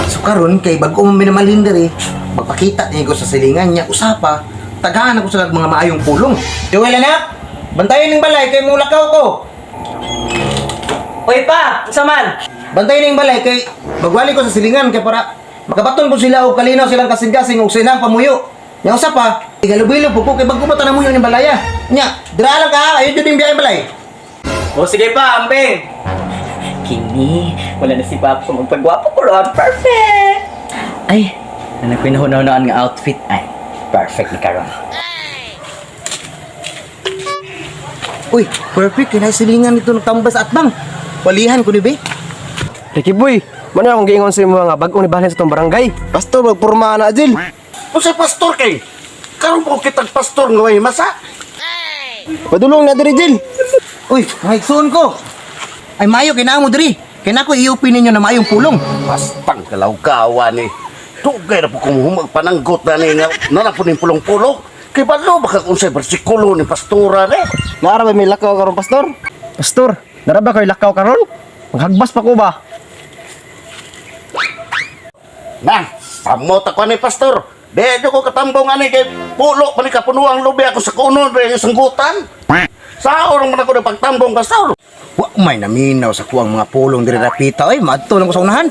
So karon kay bag-o man minamalhin diri, magpakita niya ko sa silingan niya usapa, tagahan ako sa mga maayong pulong. Joel anak, bantayan ning balay kay mulakaw ko. Uy pa, unsa man? Bantayan ning balay kay magwali ko sa silingan kay para makabaton ko sila og kalinaw silang kasing-kasing og silang pamuyo. Nya usa pa, igalubilo po ko kay bag-o pa tanan muyo ning balaya. Nya, dira lang ka, ayo jud ning biyahe balay. O sige pa, ambing. Kini, wala na si Papa. Magpagwapo ko ron. Perfect! Ay, nanag pinahuna-hunaan nga outfit. Ay, perfect ni karon. Uy, perfect kay silingan nito nagtambas at bang. Walihan ko ni be. Ricky Boy, mano akong giingon sa imo nga bag-o ni balhin sa tong barangay. Pastor, magpurma na Jil. Unsay pastor kay? Karon po kitag pastor nga way masa. Padulong na diri Jil. Uy, mahigsuon ko. Ay maayo kay naa mo diri. Kay nako i-open ninyo na maayong pulong. Pastang kalawkawa ni. Dugay na po kung humag pananggot na ni nga nana po ning pulong-pulo. Kay balo baka unsay bersikulo ni pastora ni. Naara ba may lakaw karon, pastor? Pastor, nara ba koy lakaw karon? Maghagbas pa ko ba? Na, samot ako ni pastor. Di ko katambong ani kay pulo pa ni kapunuang lubi ako sa kunon rin sanggutan. Sao man ako na pagtambong pastor? Wa may naminaw sa kuang mga pulong diri rapita oy, maadto lang ko sa unahan.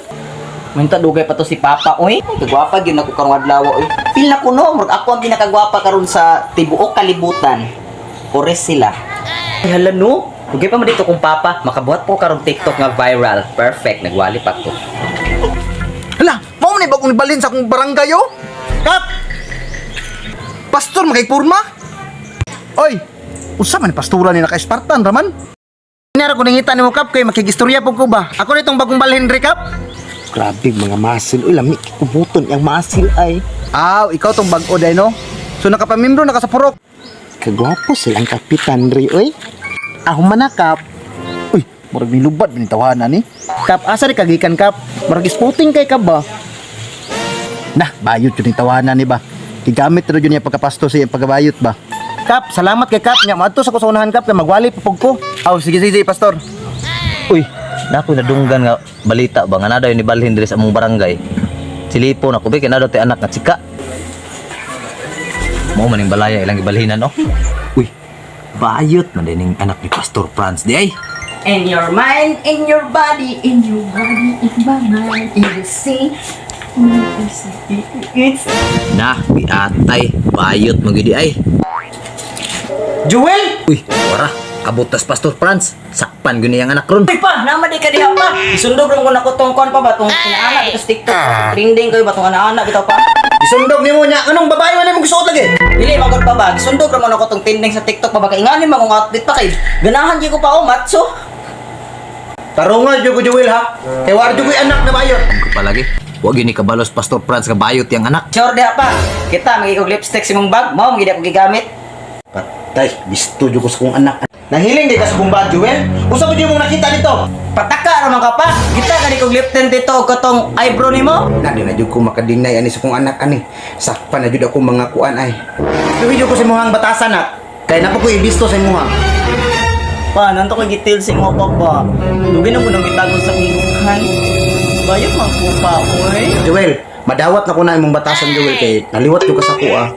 Minta dugay pa to si Papa, oy. Kagwapa gyud nako karong adlaw, oy. Feel na ko no, murag ako ang pinakagwapa karon sa tibuok kalibutan. Ores sila. Ay hala no. Dugay pa man dito kung Papa, makabuhat po karong TikTok nga viral. Perfect, nagwali pa to. Hala, mao man ni bagong balin sa akong barangay oh. Kap. Pastor makay-purma. Oy, usa man ni pastora ni naka-Spartan raman. Nara ko nangita nimo kap kay makigistorya pud ko ba. Ako nitong bagong balhin diri kap. Grabe mga muscle, uy lami kubuton yang muscle ay. Aw, ikaw tong bag-o day no. So nakapamimbro na ka sa purok. Kagwapo silang kapitan diri oy. Ako man na kap. Uy, murag nilubad man tawanan ni. Kap, asa ri kagikan kap? Murag isputing kay kap ba? Nah, bayot yun yung tawanan ni ba? Gigamit ro yun niya pagkapasto sa iyang pagkabayot ba? Kap, salamat kay Kap. Nya maadto sa kusunahan kap kay magwali pa pug ko. Aw, sige sige, pastor. Uy, nako nadunggan nga balita ba nga nadayon ni balhin diri sa among barangay. Silipon ako be kay nadaw tay anak nga chika. Mao man ning balaya ilang gibalhinan oh. Uy, bayot man din ning anak ni Pastor Franz di ay. In your mind, in your body, in your body, in my mind, in the sea. It's Nah, giatay, bayot man gyud di ay. Jewel! Uy, wara, abot tas Pastor Franz. Sakpan gyud niyang anak ron. Uy pa, naman di ka diha pa. Isundog ron ko nako tong kuan pa ba tong inaana bitaw sa TikTok. Trending kayo ba tong ana-ana bitaw pa. Isundog nimo nya anong babae man imong gisuot lagi? Dili magod pa ba? Gisundog ra man ako tong trending sa TikTok pa ba kay ingani man kong outfit pa kay ganahan gyud ko pa oh matso. Tarungan jud ko Jewel ha. Kay war jud ko'y anak na bayot. Ko palagi. Wa gyud ni kabalos Pastor Franz nga bayot yang anak. Sure diha pa. Kita magigog lipstick sa imong bag, mao magyud ako gigamit. Patay, bisto jud ko sa kong anak. Nahiling di ka sa kong bag, Jewel. Usa ko jud mong nakita dito. Pataka ra man ka pa. Kita gani kog lip tint dito og katong eyebrow nimo. Na di na jud ko makadinay ani sa kong anak ani. Sakpan na jud ako mga kuan ay. Tuwi jud ko sa imuhang batasan nak. Kay napa ko ibisto sa imuha. Pa, nanto ko gitil sa imo pa ba. Dugay na mo nang gitagon sa kong dughan. Bayot man ko pa, oy. Joel, madawat na ko na imong batasan Joel kay naliwat jud ka sa kuha.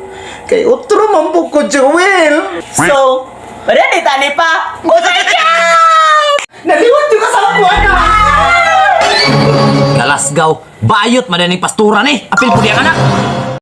Kay utro man po ko Joel. So, ready tani pa. Oh my God! Naliwat jud ka sa kuha na. Galasgaw, bayot man din ning pastora ni. Apil pud yang anak.